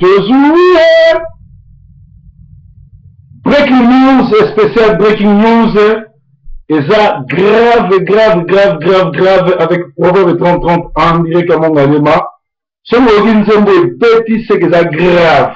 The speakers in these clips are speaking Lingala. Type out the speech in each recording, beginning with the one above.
Tozwi breaking news, spécial breaking news. Eza grave, grave, grave, grave, grave, avec Proverbe 30-30 en direct ya Mongalema. Soki oyoki nzembo ebeti, seke eza grave.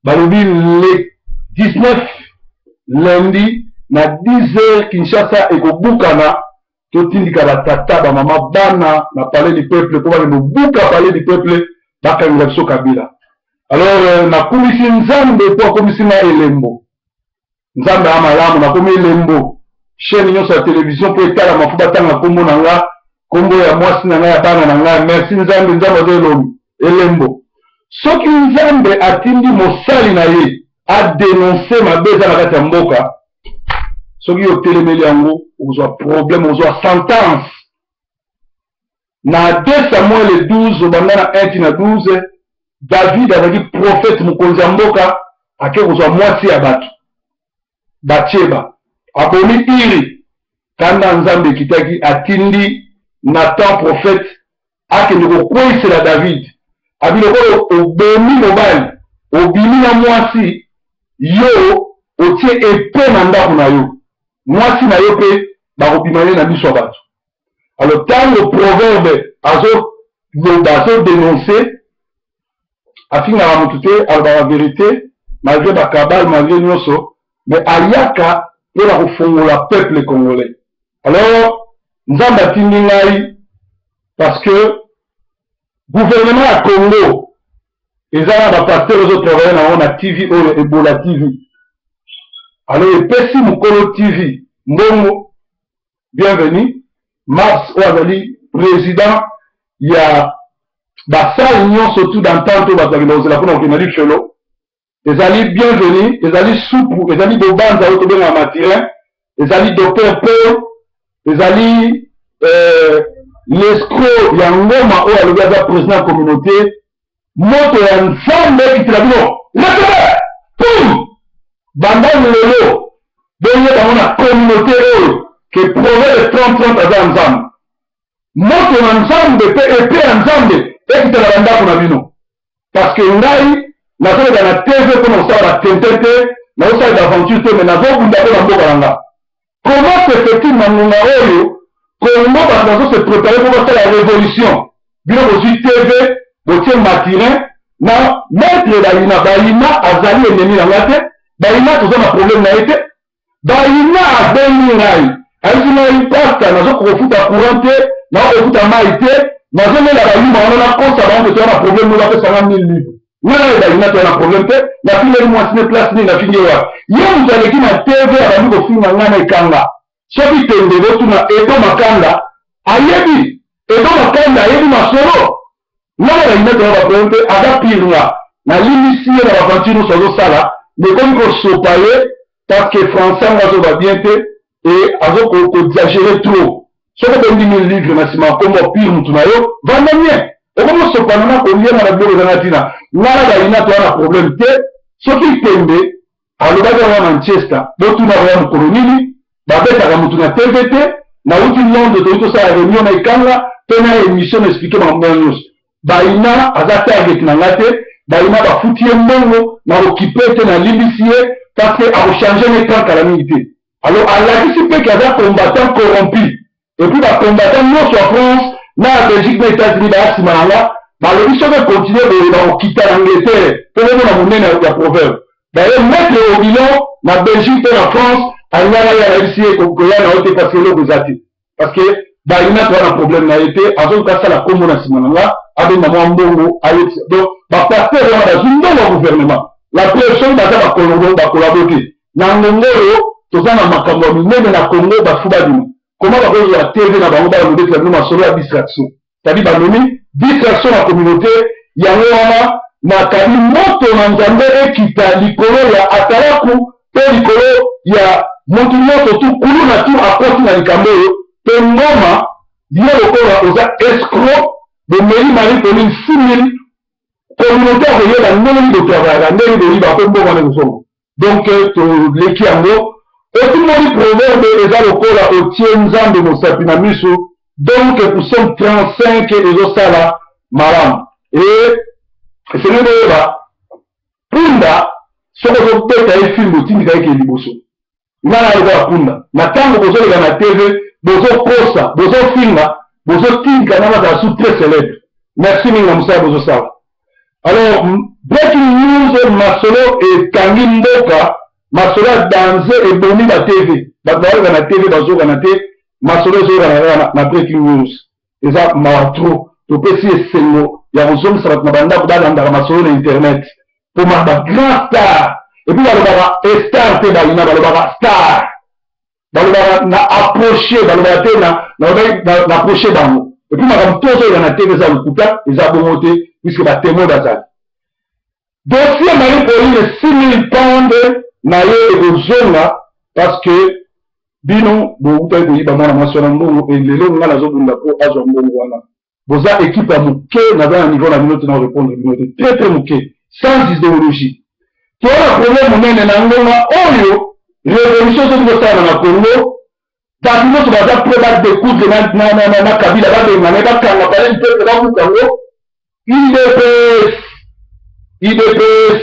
Balobi le 19, lundi, na 10 heures, Kinshasa ekobukana. Totindika batata, bamama, bana na Palais du Peuple mpo bakende kobuka Palais du Peuple, bakangela biso Kabila. Alors nakumisi Nzambe mpo akomisi nga elembo. Nzambe ya malamu, nakomi elembo. Chaîne nyonso ya télévision mpo etalama, faut batanga nkombo na nga, nkombo ya mwasi na ngai, ya bana na ngai. Merci Nzambe. Nzambe aza elongi elembo. Soki Nzambe atindi mosali na ye adénoncer mabe eza na kati ya mboka, soki otelemeli yango, okozwa problème, okozwa sentence. Na 2 Samuel 12, obanda na 1 na 12, David azalaki prophète, mokonzi ya mboka, ake kozwa mwasi ya bato, Batieba, abomi Iri. Kanda Nzambe ekitaki, atindi Nathan prophète akende kokweyisela David. Abi lokola obomi mobali, obimi na mwasi, yo otie epe na ndako na yo, mwasi na yo mpe bakobima ye na miso ya bato. Alors ntango Proverbe azoloba, azodénoncer, afingaka motu te, alobaka vérité malgré bakabale, malgré nyonso, mais ayaka mpona kofongola peuple congolais. Alors Nzambe atindi ngai parce que gouvernement ya Congo eza na bapasteur ezotravailler nango na TV oyo, Ebola TV. Alors epesi mokolo TV mbongo. Bienvenu Mars oyo azali président ya basale nyonso tout d'entente oyo bato bakenda kozela mpona kokenda lifelo. Ezali Bienvenu, ezali Supu, ezali Bobanza oyo tobengaka Matirin, ezali Docteur Paul, ezali l'escroc ya Ngoma oyo alobi aza président ya communauté. Moto ya Nzambe ekitela bino, recevez pum. Banda lelo, boyeba ngo na communauté oyo ke Proverbe 30 30 aza Nzambe. Moto na Nzambe mpe epe ya Nzambe ekitela bandako na bino, parce que ngai nazoleka na TV mpona kosala batente te, nazosala baventure te, mais nazobunda mpo na mboka na nga. Comment se fait-il, na ngonga oyo Kongo bato bazose préparer mpo basala révolution, bino bozwi TV, botie Matirin na maître Bayina? Bayina azali ennemi na nga te. Bayina toza na problème na ye te. Bayina abengi ngai, ayebisi ngai: "Pasta, nazokoka kofuta courant te, nakokofuta mai te, nazolela bayuma wana, nakosa bango ke toza na problème, no bapesanga 1000 livre." Ngai na Bayina toza na problème te. Nafingeli mwasi ne place nini? Nafingi wapi? Ye moto aleki na TV, abandi kofinga ngai na ekanga. Soki tende botuna Edo Makanda, ayebi Edo Makanda, ayebi masolo. Ngai na Bayina toza baproblème te. Aza pire nga, nalimisi ye na baventure nyonso azosala. Mekomi kosopa ye parce que français yango azoba bien te e azokoexagérer trop. Soki obendi 1000 livre na nsima nkombo pire mutu na yo, vanda nie, okomi osopana na koliema na biloko ezanga ntina. Ngai na Bayina toza na problème te. Soki tembe alobaki yango na Manchester, botuna koya mokolo nini babetaka mutu na TV te. Nauti Londres, toyi tosala réunion na ekanga mpe na émission na expliquer makambo wana nyonso. Bayina aza target na nga te. Bayina bafuti ye mbongo na kokipe te. Nalimbisi ye parce que akochanger ne camp kala mingi te. Alors alakisi mpe ke aza combattant corrompu. Et puis bacombattant nyonso ya France na ya Belgique na États-Unis baya nsima na nga, balobi soki econtinuer boye, bakokita na Angleterre mpo bomona monene ya Proverbe. D'ailleurs maître Odilon na Belgique mpe na France alingaka ye, ayebisi ye koya na yo te parce que eloko eza te, parce que Bayina toza na problème na ye te. Azoluka asala nkombo na nsima na nga, abenga mwa mbongo, ayebisa. Donc bapasteur wana bazwi mbongo ya gouvernement. La preuve, soki baza bakolabo te na ngongo oyo, toza na makambo ya minene na Congo. Bafu babima koma bakozwa TV na bango, balobetela bino masolo ya distraction, c'est-à-dire bamemi distraction na communauté. Yango wana nakabi moto na Nzambe ekita likolo ya atalaku mpe likolo ya motu nyonso tu kulu na tu akoti na likambo oyo. Mpe Ngoma, yo lokola oza escroc, bomeli Marie Pauline 6000, communauté akoyeba ndenge nini botravaillaka, ndenge boyiba mpe mbongo wana ekozonga. Donc toleki yango. Otimoli Proverbe eza lokola otie Nzambe mosapi na miso. Donc psaume 35 ezosala malamu. E esengeli boyeba Punda soki ozobeta ye fimbo, otindika ye ke liboso. Nga na lokola punda na ntango bozoleka na TV, bozokosa, bozofinga, bozotindika nga nazala su très célèbre. Merci mingi na mosala bozosala. Alors, breaking news: masolo ekangi mboka, masolo ya danger ebomi ba TV. Bato bayoka na TV, bazokana te. Masolo ezokana kaka na breaking news, eza mawa trop. Topesi esengo ya kozongisa bato na bandako, balandaka masolo na internet mpo ma bagrand star. Et puis balobaka star te, bayina balobaka star, balobaka na approche, balobaka te na approche bango. Et puis makambo tozoyoka na TV eza lokuta, eza bongo te, puisque batémoin bazali. Dossier Marie Pauline, 6000 pound na ye ekozonga, parce que bino bowutaki koyiba mwana mwasi wana mbongo. Elelo nga nazobunda mpo azwa mbongo wana. Boza équipe ya moke, naza na niveau na bino te, na répondre bino te, très très moke, sans idéologie. Toza problème monene na ngonga oyo. Révolution soki kosalama na Congo, bato nyonso baza prêt badécoudre na Kabila, babengana, bakanga palais peuple, babuka yango. UDPS, UDPS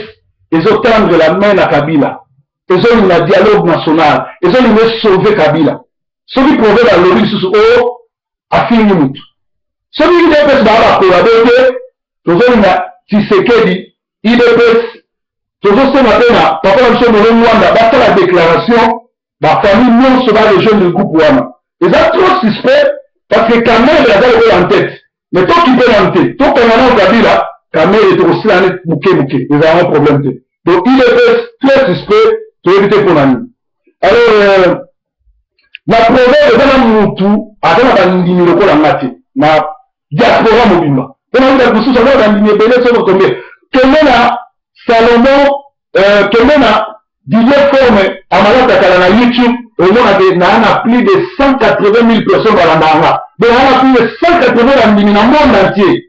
ezotendre la main na Kabila, ezolinga dialogue national, ezolinga esauve Kabila. Soki proverbe alobi lisusu o afingi mutu, soki UDPS baa bakolabo te, tozolinga Tshisekedi. UDPS tozosenga mpe na papa na biso Molo Ngwanda basala déclaration, bafamille nyonso barejoindre groupe wana. Eza trop suspect, parce que Kamerhe aza lokola en tête, mais tokipe nanu te, tokanga nano Kabila. Kamerhe tokosila ne moke moke, eza yango problème te. Donc UDPS très suspect, toyebi te mpona nini. Alors na proverbe eza na mutu aza na bandimi lokola nga te na diaspora mobimba, mpona bato mosusu aza na bandimi ebele. Soki otombe, kende na Salomon, kende na Didier Forme Amalata kala na YouTube, omona ke naa na plus de 180 000 personnes balandaka nga. Donc naa na plus de 180 bandimi na monde entier.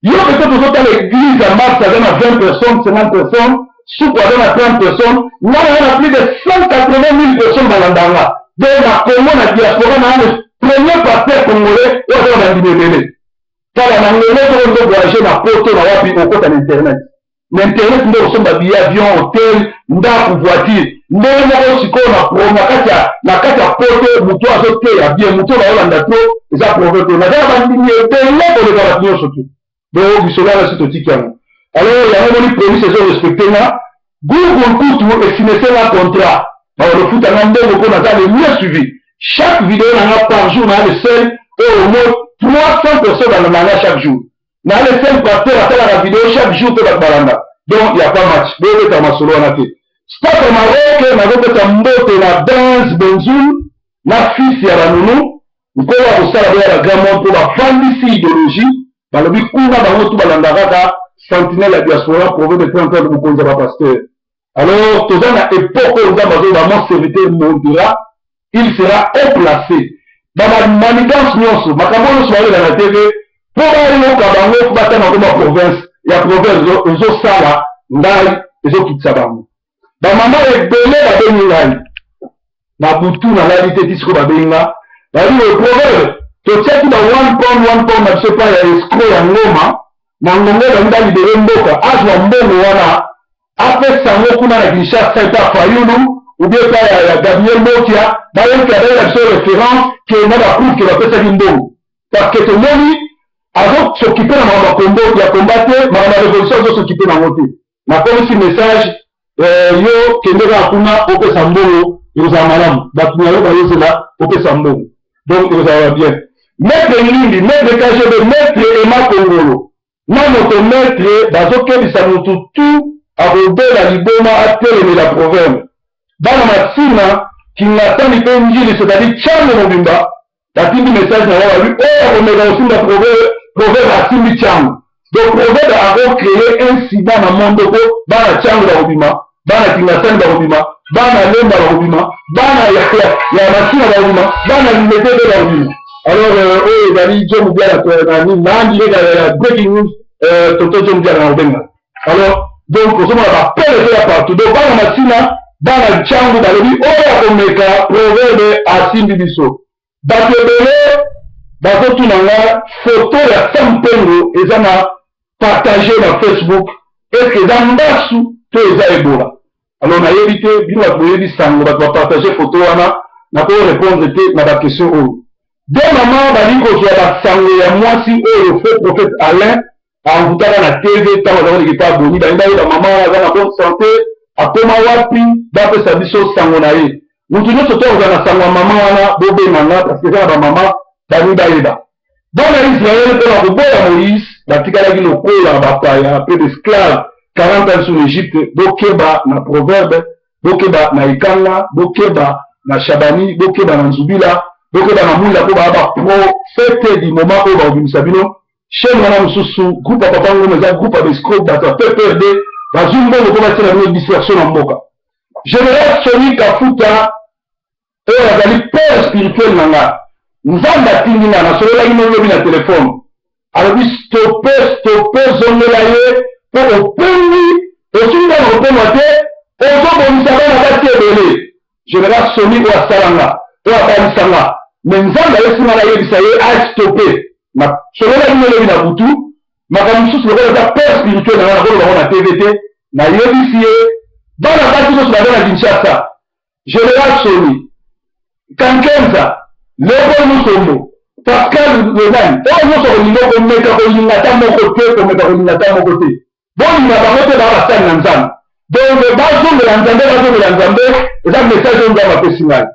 Yo peut-être ozotala église ya Mars, aza na 20 personnes, 50 personnes, suku aza na 30 personnes. Nga naa na plus de 180 000 personnes balandaka nga. Donc na Congo, na diaspora, naa le premier pasteur congolais oyo aza na bandimi ebele. Tala na ngolo, soko nzo voyage na poto, na wapi, okota na internet. Na internet nde osomba billet avion, hotel, ndako, voiture. Ndenge moko sikoyo na kati ya poto, moto azoteya bien, moto baolanda to eza proverbe. Naza na bandimi ebele koleka bato nyonso te. Donc bisolo wana si totiki yango. Alors yango moni police ezorespecte nga. Google kutu esinese nga contrat, bakolofuta nga mbongo mpo naza le mieux suivi. Chaque vidéo na nga par jour, naa le seul oyo au moins 300 personnes balanda nga chaque jour. Na le seul pasteur asalaka vidéo chaque jour mpe bato balanda. Donc ya pas match, boyobeta masolo wana te. Stade ya Maroc, nazopesa mbote na Benz Benzul na fils ya banunu. Nkolo ya kosala boya bagrand monde mpo bafandisi idéologie. Balobi kuna bango tu balanda kaka sentinelle ya diaspora, proverbe 30, mokonzi ya bapasteur. Alors toza na époque oyo Nzambe azoba: "Mon serviteur montera, il sera haut placé." Bamanigance nyonso, makambo nyonso bayoka na TV, mpo bayoka bango fo batanga koma province ya proverbe ezosala ngai, ezokitisa bango. Bamama ebele babengi ngai na butu, nalali te ti sikoyo. Babengi nga, bayebi boye: "Proverbe, totiaki ba 1 pound, 1 pound na biso epai ya escroc ya Ngoma na ngongo. Balingi balibere mboka, azwa mbongo wana, apesa yango kuna na Kinshasa epa Fayulu ou bien epai ya Gabriel Mokia. Bayoka, bayela biso référence ke na bapreuve ke bapesaki mbongo, parce que tomoni azosokipe na makambo ya kombo ya komba te, makambo ya révolution azosokipe nango te. Nakomisi message, yo kende kaka kuna, opesa mbongo, ekozala malamu. Bato na yo bayozela opesa mbongo, donc ekozala bien." Maître Nlimbi, maître KGB, maître Ema Kongolo na moto maître bazokebisa motu tu akobela liboma atelemela proverbe. Bana Masina, Kingasani mpe Njili, c'est-à-dire Tshangu mobimba, batindi message na bango, babi oyo akomeka kosimba proverbe asimbi Tshangu. Donc proverbe akocréer incident na monde po bana Tshangu bakobima, bana Kingasani bakobima, bana Lemba bakobima, bana ya Masina bakobima, bana Limete mpe bakobima. Alors oyo ezali Jo Mobiala na nini nandi ya breaking news, tonton Jo Mobiala na kobenga. Alors donc ozomona bapele ezoya partout. Donc bana Masina, bana Tshangu balobi oyo akomeka proverbe asimbi biso. Bato ebele bazotuna nga foto ya Sam Mpengo eza na partage na Facebook, est-ce eza mbasu? To eza Ebola? Alors nayebi te, bino bato boyebi sango, bato bapartage photo wana, nakoki répondre te na baquestion oyo. De mama balingi kozwa basango ya mwasi oyo faux prophète Alain avutaka na TV ntango aza koleka epa boni. Balingi bayeba mama wana aza na bonne santé, akoma wapi, bapesa biso sango na ye. Motu nyonso to akozala na sango ya mama wana, bobenganga, parce que eza na bamama balingi bayeba. Bana Israele, mpona koboya Moïse, batikalaki lokola bapaya mpe baesclave 40 ans sur l'Égypte. Bokeba na Proverbe, bokeba na Ekanga, bokeba na Shabani, bokeba na Nzubila, bokeba na Mwila, mpo baya baprophète du moment oyo bakobimisa bino. Chaîne wana mosusu, groupe ya Papa Ngoma, eza groupe ya baescrocs, bato ya PPRD bazwi mbongo mpo batiela bino distraction na mboka. Général Soni Kafuta oyo azali père spirituel na nga, Nzambe atindi nga, nasololaki no lobi na telefone, alobi: "Stop, stop, zongela ye, mpo opengi osuki kaka kopengwa te, ozobongisa bana basi ebele." Général Soni oyo asalanga, oyo abalisanga, mais Nzambe ayesi nga nayebisa ye astopper. Nasololaki no lobi na butu. Makambo mosusu, lokola eza père spirituel na nga, nakoloba ngo na TV te. Nayebisi ye bana basi nyonso baza na Kinshasa, Général Soni Kankenza, Leopold Musombo, Pascal Lenani, oyo nyonso kolinga komeka kolinga ata moko te, komeka kolinga ata moko te, bolinga bango te, baa basali na Nzambe. Donc bazongela Nzambe, bazongela Nzambe. Eza message oyo Nzambe apesi ngai,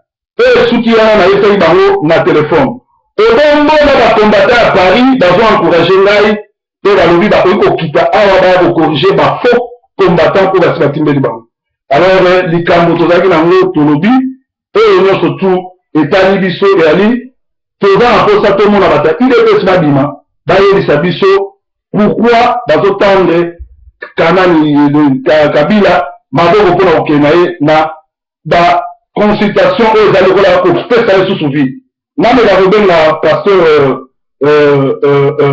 oyo esuki wana. Nayebisaki bango na telefone. Obombo na bacombattants ya Paris bazo encourager ngai mpe balobi bakoki kokita awa, baya kocorriger bafaux combattant mpo basi batimbeli bango. Alors likambo tozalaki nango, tolobi oyo nyonso tu etali biso, eyali toza na mposa tomona bato ya UDPS babima, bayebisa biso pourquoi bazotendre kanani Kabila maboko mpona kokende na ye na baconsultation oyo ezali lokola kopesa lisusu vie. Nameka kobenga pasteur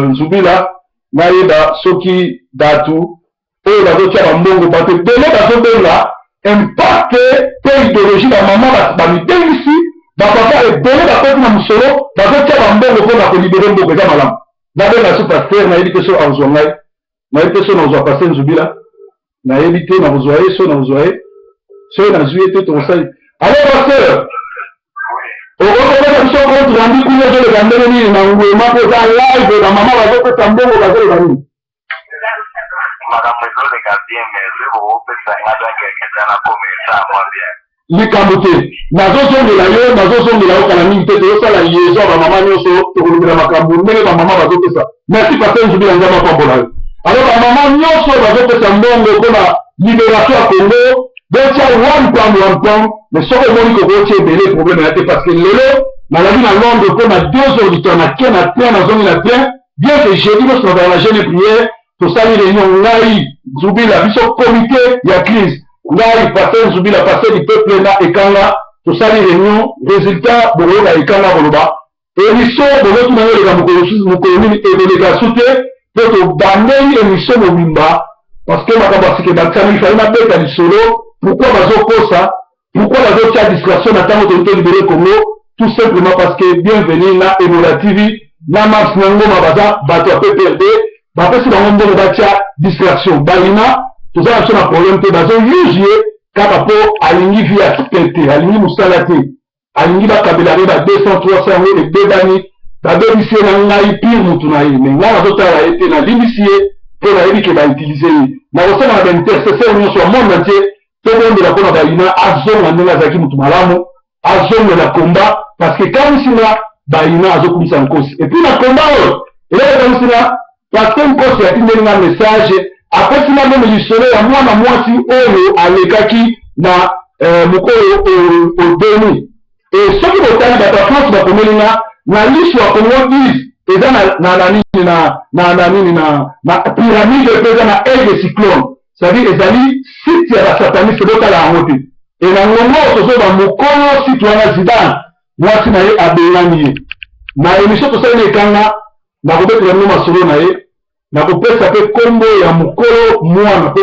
Nzubila, nayeba soki bato oyo bazotia bambongo, bato ebele bazobenga impact mpe idéologie. Bamama bamibengisi, bapapa ebele bakoti na mosolo, bazotia bambongo mpona kolibérer mboka. Eza malamu. Nabenga so pasteur, nayebi te so azwa ngai, nayebi te so nazwa pasteur Nzubila, nayebi te nakozwa ye, so nakozwa ye, soki nazwi ye te, tokosali. Alors pasteur, okokopesa biso compte rendu kuna ezoleka ndenge nini na Ngwema, mpo eza live, bamama bazopesa mbongo, bazoleka nini? Makambo ezoleka bien, mais soki bokopesa nga donc quelque temps, nakomesa mwa bien. Likambo te, nazozongela yo, nazozongela yo kala mingi te. Tozosala liaison ya bamama nyonso, tokolobela makambo ndenge bamama bazopesa. Merci pasteur Nzubila, Nzambe apambola yo. Alors bamama nyonso bazopesa mbongo mpona libération ya Congo, botia £1, £1. Mais soki omoni kokotia ebele, problème ya te, parce que lelo nazali na Londres mpo na 2 heures du temps, nake na train, nazongi na train, bien que jeudi nyonso nazala na jeûne prière. Tosali réunion, ngai Nzubila, biso comité ya crise, ngai pasteur Nzubila, pasteur du peuple, na Ekanga, tosali réunion. Résultat, bokoyoka Ekanga koloba. Émission bozotuna yo eleka mokolo nini, ekoleka su te, mpo tobandeli émission mobimba, parce que makambo ya sika ebakisami. Fali nabeta lisolo pourquoi bazokosa, pourquoi bazotia distraction na ntango tolingi tolibérer Congo. Tout simplement parce que Bienvenu na Ebola TV na Max na Ngoma baza bato ya PPRD, bapesi bango mbongo batia distraction. Balina toza na biso na problème te, bazouse ye kaka mpo alingi vie ya te, alingi mosala te, alingi bakabela ye ba 200, 300. Yango ebebani, babebisi ye na ngai pire mutu na ye. Mais ngai nazotala ye te, nalimbisi ye mpo nayebi ke bautiliser ye. Nakosala na baintercesseur nyonso ya monde entier, tobondela mpona Bayina azonga ndenge azalaki mutu malamu, azongela komba, parce que kamwisi nga, Bayina azokumisa Nkosi. Et puis na komba oyo eloko kamwisi nga, pasteur Nkosi atindeli nga message, apesi nga même lisolo ya mwana mwasi oyo alekaki na mokolo odeni. E soki botali, bato ya France bakomeli nga na liso ya Congo 10 eza na nini, na nini, na pyramide, mpe eza na aile de cyclone, c'est-à-dire ezali site ya basataniste. Botala yango te. E na ngongo tozoba mokolo site wana, Zidane mwasi na ye abengani ye. Na émission tosali na Ekanga, nakobetela bino masolo na ye, nakopesa mpe nkombo ya mokolo mwana.